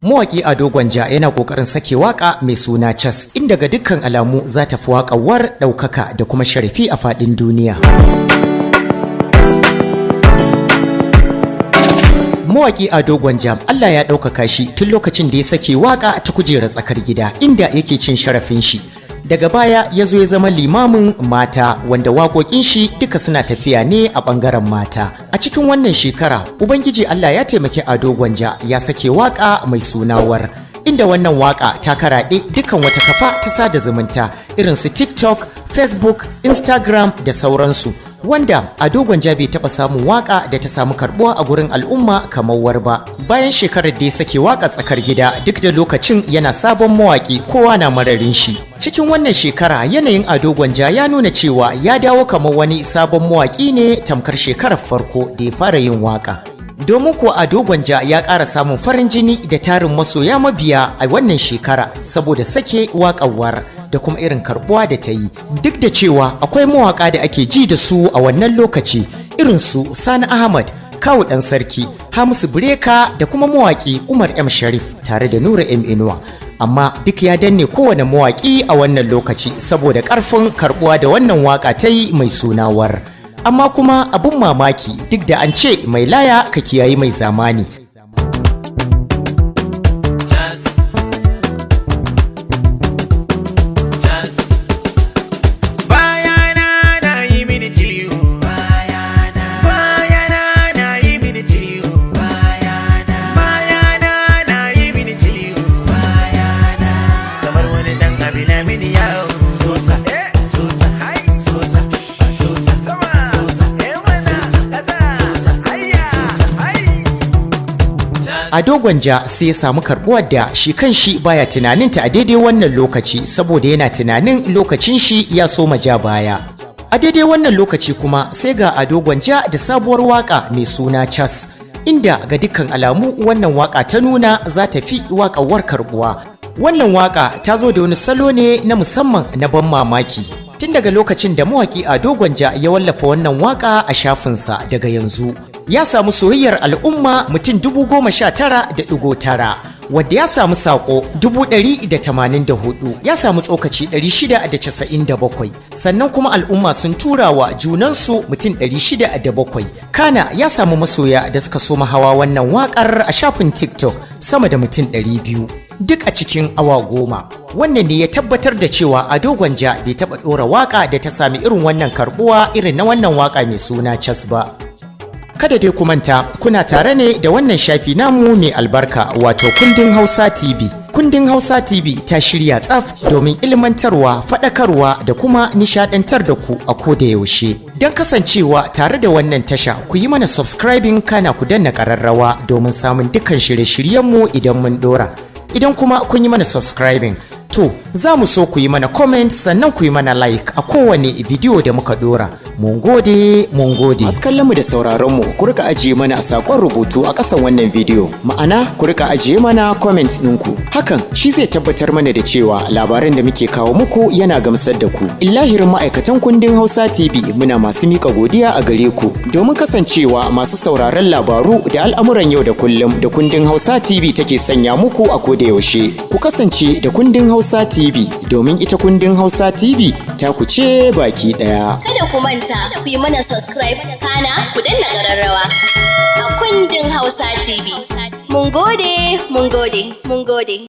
Mawaƙi Ado Gwanja yana ƙoƙarin sake waƙa mai suna Cas, inda ga dukkan alamu za ta fi waƙawar ɗaukaka da kuma sharafi a faɗin duniya. Mawaƙi Ado Gwanja Allah ya ɗaukaka shi tun lokacin da ya sake waƙa ta kujerar tsakar gida, inda yake cin sharafin shi. Daga baya ya zo ya zama limamin mata, wanda waƙoƙin shi duka suna tafiya ne a ɓangaren mata. A cikin wannan shekara, Ubangiji Allah ya taimaki Ado Gwanja ya sake waƙa mai suna War, inda wannan waƙa ta karaɗe dukkan wata kafa ta sada zumunta irin su TikTok, Facebook, Instagram da sauransu. Wanda Ado Gwanja bai taɓa samun waƙa da ta samu karɓuwa a gurin al'umma kamar War ba. Bayan shekarar da ya sake waƙa tsakar gida, duk da lokacin yana sabon mawaƙi, kowa na mararin shi. Cikin wannan shekara, yanayin Ado Gwanja ya nuna cewa ya dawo kamar wani sabon mawaƙi ne, tamkar shekarar farko da ya fara yin waƙa. Domin kuwa Ado Gwanja ya ƙara samun farin jini da tarin masoya mabiya a wannan shekara saboda sake waƙar War da kuma irin karbuwa da ta yi. Duk da cewa akwai mawaƙa da ake ji da su a wannan lokaci irin su Sani Ahmad, Kawu Ɗan Sarki, Hamisu Breaker da kuma mawaƙi Umar M Sharif tare da Nura M Inuwa. Amma duk ya danne kowane mawaƙi a wannan lokaci saboda ƙarfin karbuwa da wannan waƙa ta yi mai suna War. Amma kuma abun mamaki, duk da an ce mai laya ka kiyayi mai zamani. Cas. Cas. Bayana na yi mini ciwo. Bayana. Bayana na yi mini ciwo. Bayana. Bayana na yi mini ciwo. Bayana. Kamar wani dan abi na mini yawo. Sosa, sosa, sosa, sosa, sosa, sosa, sosa. Ado Gwanja sai ya samu karbuwar da shi kan shi baya tunaninta a daidai wannan lokaci, saboda yana tunanin lokacin shi ya soma ja baya. A daidai wannan lokaci kuma sai ga Ado Gwanja da sabuwar waka mai suna Cas, inda ga dukkan alamu wannan waka ta nuna za ta fi waƙawar karbuwa. Wannan waka ta zo da wani salo ne na musamman na ban mamaki. Tun daga lokacin da mawaƙi Ado Gwanja ya wallafa wannan waka a shafinsa, daga yanzu ya samu soyayyar al'umma mutum 19,900, wadda ya samu saƙo 184,000, ya samu tsokaci 697, sannan kuma al'umma sun tura wa junansu mutum 607. Kana ya samu masoya da suka soma hawa wannan waƙar a shafin TikTok sama da mutum 200, duk a cikin awa 10. Wannan ne ya tabbatar da cewa Ado Gwanja bai taɓa ɗora waƙa da ta sami irin wannan karɓuwa irin na wannan waƙa mai suna Cas ba. Kada dai ku manta, kuna tare ne da wannan shafi namu mai albarka, wato Kundin Hausa TV. Kundin Hausa TV ta shirya tsaf domin ilmantarwa, faɗakarwa da kuma nishaɗantar da ku a koda yaushe. Don kasancewa tare da wannan tasha, ku yi mana subscribing, kana ku danna ƙararrawa domin samun dukkan shirye-shiryenmu idan mun ɗora. Idan kuma kun yi mana subscribing, to za mu so ku yi mana comment, sannan ku yi mana like a kowane bidiyo da muka dora. Mun gode, mun gode. Masu kallon mu da sauraron mu, ku rika ajiye mana sakon rubutu a ƙasan wannan bidiyo. Ma'ana, ku rika ajiye mana comment ɗinku. Hakan shi zai tabbatar mana da cewa labaran da muke kawo muku yana gamsar da ku. Illahirin ma'aikatan Kundin Hausa TV muna masu mika godiya a gare ku domin kasancewa masu sauraron labaru da al'amuran yau da kullum da Kundin Hausa TV take sanya muku a koda yaushe. Ku kasance da Kundin Hausa TV, domin ita Kundin Hausa TV ta ku ce baki ɗaya. Kada ku manta, ku yi mana subscribe, kana ku danna ƙararrawa a Kundin Hausa TV. Mun gode, mun gode, mun gode.